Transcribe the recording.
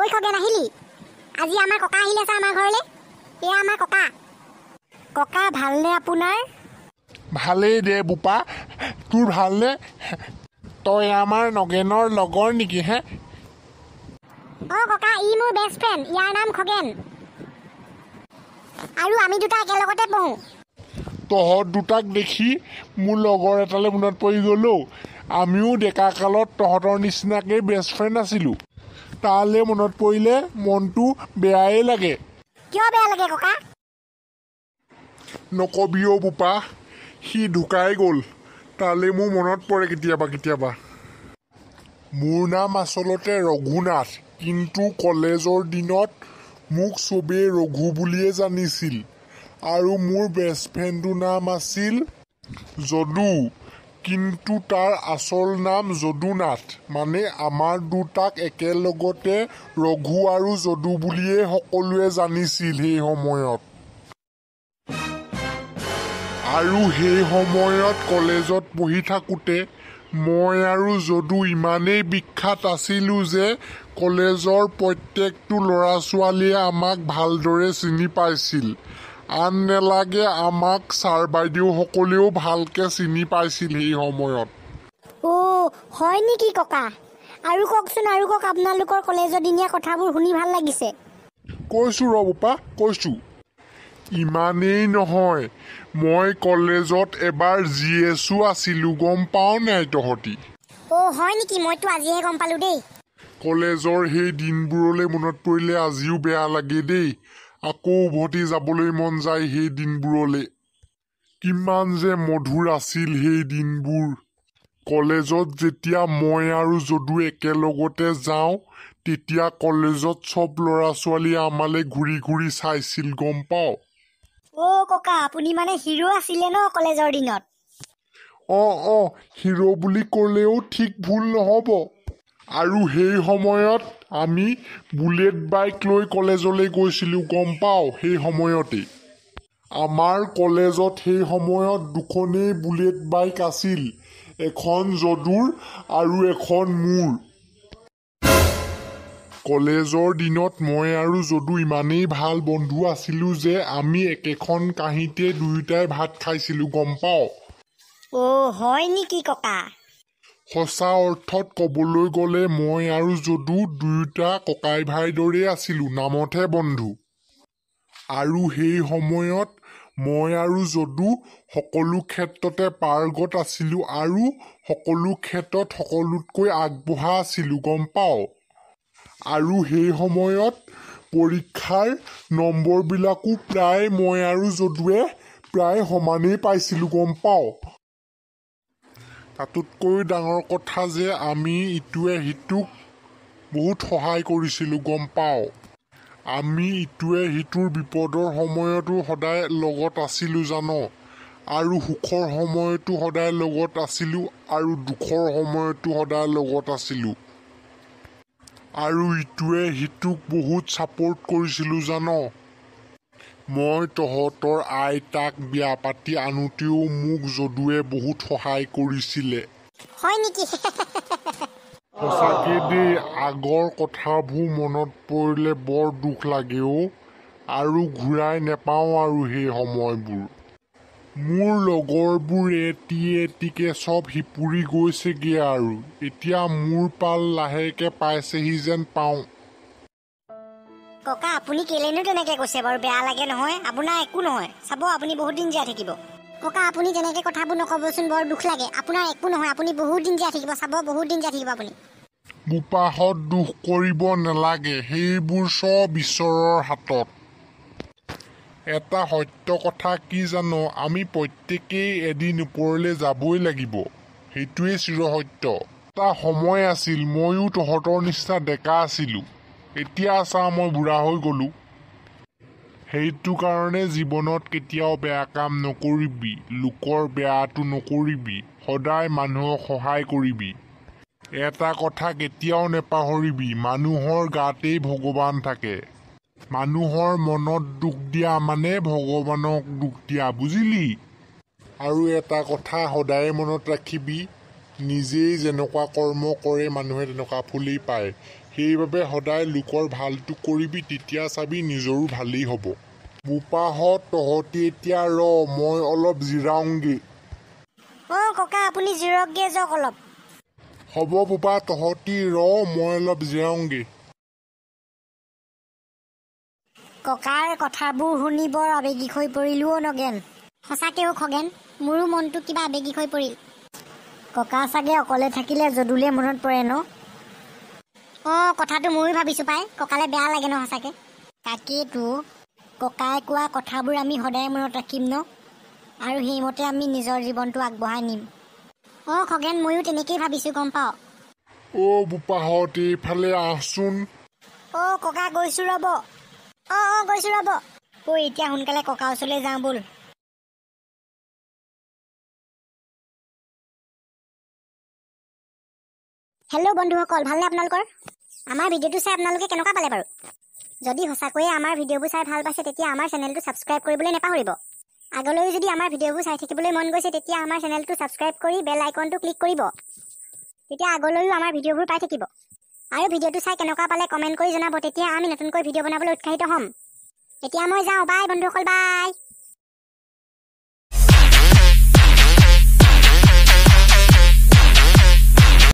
ঐ খগেন আহিলি? আজি আমাৰ ককা আহিলে চা আমাৰ ঘৰলৈ। এয়া আমাৰ ককা। ককা ভালনে আপোনাৰ? ভালেই দে বোপা, তোৰ ভালনে? তই আমাৰ নগেনৰ লগৰ নেকি হে? অ ককা, ই মোৰ বেষ্ট ফ্ৰেণ্ড, ইয়াৰ নাম খগেন আৰু আমি দুটা একেলগতে পঢ়োঁ। তহঁত দুটাক দেখি মোৰ লগৰ এটালৈ মনত পৰি গ'ল। আমিও ডেকা কালত তহঁতৰ নিচিনাকেই বেষ্ট ফ্ৰেণ্ড আছিলোঁ। তালৈ মনত পৰিলে মনটো বেয়াই লাগে। কিয় বেয়া লাগে ককা? নকবি অ' বোপা, সি ঢুকাই গ'ল। তালৈ মোৰ মনত পৰে কেতিয়াবা কেতিয়াবা। মোৰ নাম আচলতে ৰঘুনাথ, কিন্তু কলেজৰ দিনত মোক চবেই ৰঘু বুলিয়ে জানিছিল। আৰু মোৰ বেষ্ট ফ্ৰেণ্ডটোৰ নাম আছিল যদু, কিন্তু তাৰ আচল নাম যদুনাথ। মানে আমাৰ দুটাক একেলগতে ৰঘু আৰু যদু বুলিয়েই সকলোৱে জানিছিল সেই সময়ত। আৰু সেই সময়ত কলেজত পঢ়ি থাকোঁতে মই আৰু যদু ইমানেই বিখ্যাত আছিলোঁ যে কলেজৰ প্ৰত্যেকটো ল'ৰা ছোৱালীয়ে আমাক ভালদৰে চিনি পাইছিল। আন নেলাগে, আমাক ছাৰ বাইদেউসকলেও ভালকৈ চিনি পাইছিল সেই সময়ত। অ' হয় নেকি ককা? আৰু কওকচোন, আৰু কওক, আপোনালোকৰ কলেজৰ দিনীয়া কথাবোৰ শুনি ভাল লাগিছে। কৈছোঁ ৰ বোপা, কৈছোঁ। ইমানেই নহয়, মই কলেজত এবাৰ জি এছো আছিলোঁ, গম পাওঁ নাই তহঁতি? অ' হয় নেকি? মইতো আজিহে গম পালোঁ দেই। কলেজৰ সেই দিনবোৰলৈ মনত পৰিলে আজিও বেয়া লাগে দেই। আকৌ উভতি যাবলৈ মন যায় সেই দিনবোৰলৈ। কিমান যে মধুৰ আছিল সেই দিনবোৰ। কলেজত যেতিয়া মই আৰু যদু একেলগতে যাওঁ, তেতিয়া কলেজত চব ল'ৰা ছোৱালীয়ে আমালৈ ঘূৰি ঘূৰি চাইছিল, গম পাওঁ? অ' ককা, আপুনি মানে হিৰো আছিলে ন কলেজৰ দিনত? অঁ অঁ, হিৰো বুলি ক'লেও ঠিক ভুল নহ'ব। আৰু সেই সময়ত আমি বুলেট বাইক লৈ কলেজলৈ গৈছিলোঁ, গম পাওঁ? সেই সময়তেই আমাৰ কলেজত সেই সময়ত দুখনেই বুলেট বাইক আছিল, এখন যদুৰ আৰু এখন মোৰ। কলেজৰ দিনত মই আৰু যদু ইমানেই ভাল বন্ধু আছিলোঁ যে আমি একেখন কাঁহীতে দুয়োটাই ভাত খাইছিলোঁ, গম পাওঁ? অ' হয় নেকি ককা? সঁচা অৰ্থত ক'বলৈ গ'লে মই আৰু যদু দুয়োটা ককাই ভাইৰ দৰেই আছিলোঁ, নামতহে বন্ধু। আৰু সেই সময়ত মই আৰু যদু সকলো ক্ষেত্ৰতে পাৰ্গত আছিলোঁ আৰু সকলো ক্ষেত্ৰত সকলোতকৈ আগবঢ়া আছিলোঁ, গম পাওঁ? আৰু সেই সময়ত পৰীক্ষাৰ নম্বৰবিলাকো প্ৰায় মই আৰু যদুৱে প্ৰায় সমানেই পাইছিলোঁ, গম পাওঁ? তাতোতকৈও ডাঙৰ কথা যে আমি ইটোৱে সিটোক বহুত সহায় কৰিছিলোঁ, গম পাওঁ? আমি ইটোৱে সিটোৰ বিপদৰ সময়তো সদায় লগত আছিলোঁ জান, আৰু সুখৰ সময়তো সদায় লগত আছিলোঁ আৰু দুখৰ সময়তো সদায় লগত আছিলোঁ, আৰু ইটোৱে সিটোক বহুত ছাপোৰ্ট কৰিছিলোঁ জান। মই তহঁতৰ আইতাক বিয়া পাতি আনোতেও মোক যদুৱে বহুত সহায় কৰিছিলে। হয় নেকি? সঁচাকে দেই, আগৰ কথাবোৰ মনত পৰিলে বৰ দুখ লাগে অ'। আৰু ঘূৰাই নেপাওঁ আৰু সেই সময়বোৰ। মোৰ লগৰবোৰ এটি এটিকে চব সিপুৰি গৈছেগৈ আৰু এতিয়া মোৰ পাল লাহেকে পাইছেহি যেন পাওঁ। ককা, আপুনি কেলেনো তেনেকে কৈছে বাৰু? বেয়া লাগে নহয়। আপোনাৰ একো নহয়, চাব আপুনি বহুত দিন জীয়াই থাকিব। ককা, আপুনি তেনেকে কথাবোৰ নক'বচোন, বৰ দুখ লাগে। আপোনাৰ একো নহয়, আপুনি বহুত দিন জীয়াই থাকিব, চাব বহুত দিন জীয়াই থাকিব আপুনি। বোপাহঁত দুখ কৰিব নালাগে, সেইবোৰ চব ঈশ্বৰৰ হাতত। এটা সত্য কথা কি জান, আমি প্ৰত্যেকেই এদিন ওপৰলৈ যাবই লাগিব, সেইটোৱেই চিৰসত্য। এটা সময় আছিল ময়ো তহঁতৰ নিচিনা ডেকা আছিলোঁ, এতিয়া চা মই বুঢ়া হৈ গ'লোঁ। সেইটো কাৰণে জীৱনত কেতিয়াও বেয়া কাম নকৰিবি, লোকৰ বেয়াটো নকৰিবি, সদায় মানুহক সহায় কৰিবি। এটা কথা কেতিয়াও নেপাহৰিবি, মানুহৰ গাতেই ভগৱান থাকে। মানুহৰ মনত দুখ দিয়া মানে ভগৱানক দুখ দিয়া, বুজিলি? আৰু এটা কথা সদায় মনত ৰাখিবি, নিজেই যেনেকুৱা কৰ্ম কৰে মানুহে তেনেকুৱা ফলেই পায়। সেইবাবে সদায় লোকৰ ভালটো কৰিবি, তেতিয়া চাবি নিজৰো ভালেই হ'ব। বোপাহঁত, তহঁতি এতিয়া ৰ, মই অলপ জিৰাওঁগৈ। অঁ ককা, আপুনি জিৰকগৈ যাওক অলপ। হ'ব বোপা, তহঁতি ৰ, মই অলপ জিৰাওঁগৈ। ককাৰ কথাবোৰ শুনি বৰ আৱেগিক হৈ পৰিলোঁ অ' নগেন। সঁচাকৈ অ' খগেন, মোৰো মনটো কিবা আৱেগিক হৈ পৰিল। ককা চাগে অকলে থাকিলে যদুলে মনত পৰে ন? অঁ, কথাটো ময়ো ভাবিছোঁ পাই, ককালে বেয়া লাগে ন সঁচাকৈ। তাকেইতো, ককাই কোৱা কথাবোৰ আমি সদায় মনত ৰাখিম ন, আৰু সেইমতে আমি নিজৰ জীৱনটো আগবঢ়াই নিম। অঁ খগেন, ময়ো তেনেকেই ভাবিছোঁ, গম পাৱ। অ' বোপাহঁত, এইফালে আহচোন। অ' ককা, গৈছোঁ ৰ'ব। অঁ অঁ, গৈছোঁ ৰ'ব। ঐ, এতিয়া সোনকালে ককাৰ ওচৰলৈ যাওঁ ব'ল। হেল্ল' বন্ধুসকল, ভালনে আপোনালোকৰ? আমাৰ ভিডিঅ'টো চাই আপোনালোকে কেনেকুৱা পালে বাৰু? যদি সঁচাকৈয়ে আমাৰ ভিডিঅ'বোৰ চাই ভাল পাইছে, তেতিয়া আমাৰ চেনেলটো ছাবস্ক্ৰাইব কৰিবলৈ নাপাহৰিব। আগলৈও যদি আমাৰ ভিডিঅ'বোৰ চাই থাকিবলৈ মন গৈছে, তেতিয়া আমাৰ চেনেলটো ছাবস্ক্ৰাইব কৰি বেল আইকনটো ক্লিক কৰিব, তেতিয়া আগলৈও আমাৰ ভিডিঅ'বোৰ পাই থাকিব। আৰু ভিডিঅ'টো চাই কেনেকুৱা পালে কমেণ্ট কৰি জনাব, তেতিয়া আমি নতুনকৈ ভিডিঅ' বনাবলৈ উৎসাহিত হ'ম। এতিয়া মই যাওঁ, বাই বন্ধুসকল, বাই।